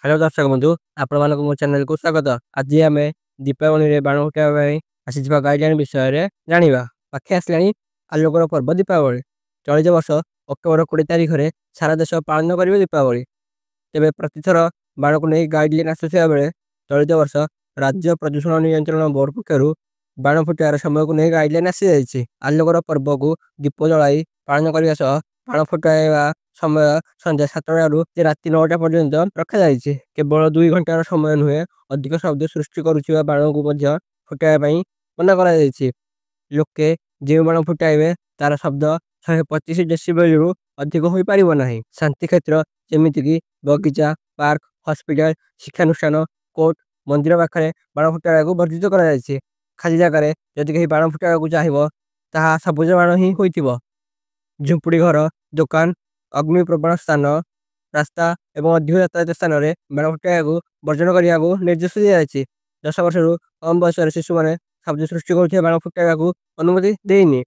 Hello ଦର୍ଶକ ବନ୍ଧୁ, ଆପଣମାନଙ୍କୁ ମୋ ଚ୍ୟାନେଲକୁ ସ୍ୱାଗତ। ଆଜି ଆମେ ଦୀପାବଳିରେ ବାଣ ଫୁଟାଇବା ପାଇଁ ଆସିଥିବା ଗାଇଡଲାଇନ ବିଷୟରେ ଜାଣିବା। ପାଖେଇ ଆସିଲାଣି ଆଲୋକର ପର୍ବ ଦୀପାବଳି। ଚଳିତ ବର୍ଷ ଅକ୍ଟୋବର 20 ତାରିଖରେ ସାରା ଦେଶ ପାଳନ କରିବେ ଦୀପାବଳି। ତେବେ ପ୍ରତିଥର ବାଣକୁ ନେଇ ଗାଇଡଲାଇନ ଆସୁଥିବା ବେଳେ ଚଳିତ ବର୍ଷ ରାଜ୍ୟ ପ୍ରଦୂଷଣ ନିୟନ୍ତ୍ରଣ ବୋର୍ଡ ପକ୍ଷରୁ ବାଣ ଫୁଟାଇବାର ସମୟକୁ ନେଇ ଗାଇଡଲାଇନ ଆସିଯାଇଛି। ଆଲୋକର ପର୍ବକୁ ଦୀପ ଜଳାଇ ପାଳନ କରିବା ସହ ବାଣ ଫୁଟାଇବା ସମୟ ସନ୍ଧ୍ୟା 7ଟାରୁ ରାତି 9ଟା ପର୍ଯ୍ୟନ୍ତ ରଖାଯାଇଛି। କେବଳ 2 ଘଣ୍ଟାର ସମୟ ନୁହେଁ, ଅଧିକ ଶବ୍ଦ ସୃଷ୍ଟି କରୁଥିବା ବାଣକୁ ମଧ୍ୟ ଫୁଟାଇବା ପାଇଁ ମନା କରାଯାଇଛି। ଲୋକେ ଯେଉଁ ବାଣ ଫୁଟାଇବେ ତାର ଶବ୍ଦ 125 ଡେସିବେଲରୁ ଅଧିକ ହୋଇପାରିବ ନାହିଁ। ଶାନ୍ତି କ୍ଷେତ୍ର ଯେମିତିକି ବଗିଚା, ପାର୍କ, ହସ୍ପିଟାଲ, ଶିକ୍ଷାନୁଷ୍ଠାନ, କୋର୍ଟ, ମନ୍ଦିର ପାଖରେ ବାଣ ଫୁଟାଇବାକୁ ବର୍ଜିତ କରାଯାଇଛି। ଖାଲି ଜାଗାରେ ଯଦି କେହି ବାଣ ଫୁଟାଇବାକୁ ଚାହିଁବ, ତାହା ସବୁଜ ବାଣ ହିଁ ହୋଇଥିବ। ଝୁମ୍ପୁଡ଼ି ଘର, ଦୋକାନ, ଅଗ୍ନିପ୍ରବଣ ସ୍ଥାନ, ରାସ୍ତା ଏବଂ ଅଧିକ ଯାତାୟାତ ସ୍ଥାନରେ ବାଣ ଫୁଟାଇବାକୁ ବର୍ଜନ କରିବାକୁ ନିର୍ଦ୍ଦେଶ ଦିଆଯାଇଛି। 10 ବର୍ଷରୁ କମ୍ ବୟସର ଶିଶୁମାନେ ଶବ୍ଦ ସୃଷ୍ଟି କରୁଥିବା ବାଣ ଫୁଟାଇବାକୁ ଅନୁମତି ଦେଇନି।